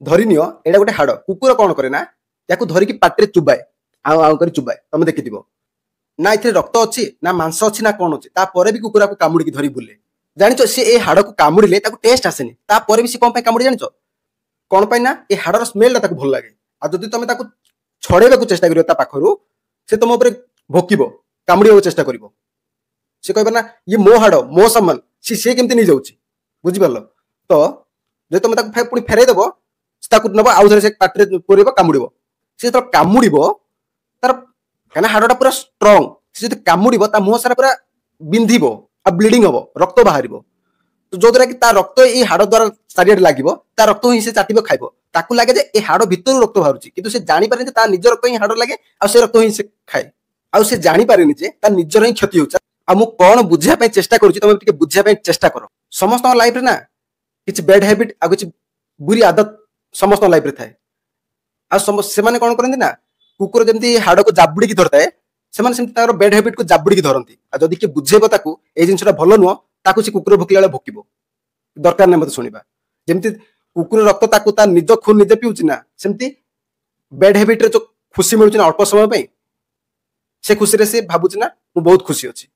ଧରିନିଅ ଏଇଟା ଗୋଟେ ହାଡ଼। କୁକୁର କ'ଣ କରେ ନା, ୟାକୁ ଧରିକି ପାଟିରେ ଚୁବାଏ, ଆଉ ଆଉ କରି ଚୁବାଏ। ତମେ ଦେଖିଥିବ ନା, ଏଥିରେ ରକ୍ତ ଅଛି ନା ମାଂସ ଅଛି ନା କ'ଣ ଅଛି, ତାପରେ ବି କୁକୁରକୁ କାମୁଡ଼ିକି ଧରି ବୁଲେ। ଜାଣିଛ, ସେ ଏ ହାଡ଼କୁ କାମୁଡ଼ିଲେ ତାକୁ ଟେଷ୍ଟ ଆସେନି, ତାପରେ ବି ସେ କ'ଣ ପାଇଁ କାମୁଡ଼ି ଜାଣିଛ? କ'ଣ ପାଇଁ ନା ଏ ହାଡ଼ର ସ୍ମେଲଟା ତାକୁ ଭଲ ଲାଗେ। ଆଉ ଯଦି ତମେ ତାକୁ ଛଡ଼େଇବାକୁ ଚେଷ୍ଟା କରିବ ତା ପାଖରୁ, ସେ ତମ ଉପରେ ଭୋକିବ, କାମୁଡ଼ିବାକୁ ଚେଷ୍ଟା କରିବ। ସେ କହିବ ନା, ଇଏ ମୋ ହାଡ଼, ମୋ ସାମାନ, ସେ କେମିତି ନେଇଯାଉଛି? ବୁଝିପାରିଲ ତ? ଯଦି ତମେ ତାକୁ ପୁଣି ଫେରେଇ ଦେବ, ସେ ତାକୁ ନେବ, ଆଉ ଥରେ ସେ ପାଟିରେ ପୁରେଇବ, କାମୁଡ଼ିବ। ସେ ଯେତେବେଳେ କାମୁଡ଼ିବ ତାର, କାହିଁକିନା ହାଡ଼ଟା ପୁରା ଷ୍ଟ୍ରଙ୍ଗ, ସେ ଯଦି କାମୁଡ଼ିବ ତା ମୁହଁ ସାରା ପୁରା ବିନ୍ଧିବ ଆଉ ବ୍ଲିଡିଂ ହବ, ରକ୍ତ ବାହାରିବ। ତ ଯୋଉଦ୍ୱାରା କି ତା ରକ୍ତ ଏଇ ହାଡ଼ ଦ୍ୱାରା ଚାରିଆଡ଼େ ଲାଗିବ, ତା ରକ୍ତ ହିଁ ସେ ଚାଟିବ, ଖାଇବ। ତାକୁ ଲାଗେ ଯେ ଏ ହାଡ଼ ଭିତରୁ ରକ୍ତ ବାହାରୁଛି, କିନ୍ତୁ ସେ ଜାଣିପାରେନି ଯେ ତା ନିଜ ରକ୍ତ ହିଁ ହାଡ଼ ଲାଗେ ଆଉ ସେ ରକ୍ତ ହିଁ ସେ ଖାଏ। ଆଉ ସେ ଜାଣିପାରେନି ଯେ ତା ନିଜର ହିଁ କ୍ଷତି ହେଉଛି। ଆଉ ମୁଁ କ'ଣ ବୁଝିବା ପାଇଁ ଚେଷ୍ଟା କରୁଛି, ତମେ ଟିକେ ବୁଝିବା ପାଇଁ ଚେଷ୍ଟା କର। ସମସ୍ତଙ୍କ ଲାଇଫରେ ନା କିଛି ବ୍ୟାଡ୍ ହ୍ୟାବିଟ୍ ଆଉ କିଛି ବୁରି ଆଦତ ସମସ୍ତଙ୍କ ଲାଇଫରେ ଥାଏ। ଆଉ ସେମାନେ କ'ଣ କରନ୍ତି ନା, କୁକୁର ଯେମିତି ହାଡ଼କୁ ଜାବୁଡ଼ିକି ଧରିଥାଏ, ସେମାନେ ସେମିତି ତାଙ୍କର ବ୍ୟାଡ୍ ହ୍ୟାବିଟ୍କୁ ଜାବୁଡ଼ିକି ଧରନ୍ତି। ଆଉ ଯଦି କିଏ ବୁଝେଇବ ତାକୁ ଏଇ ଜିନିଷଟା ଭଲ ନୁହଁ, ତାକୁ ସେ କୁକୁର ଭୁକିଲା ବେଳେ ଭୁକିବ, ଦରକାର ନାହିଁ ମତେ ଶୁଣିବା। ଯେମିତି କୁକୁର ରକ୍ତ ତାକୁ ତା ନିଜ ଖୁନ ନିଜେ ପିଉଛି ନା, ସେମିତି ବ୍ୟାଡ୍ ହ୍ୟାବିଟ୍ରେ ଯୋଉ ଖୁସି ମିଳୁଛି ନା ଅଳ୍ପ ସମୟ ପାଇଁ, ସେ ଖୁସିରେ ସେ ଭାବୁଛି ନା ମୁଁ ବହୁତ ଖୁସି ଅଛି।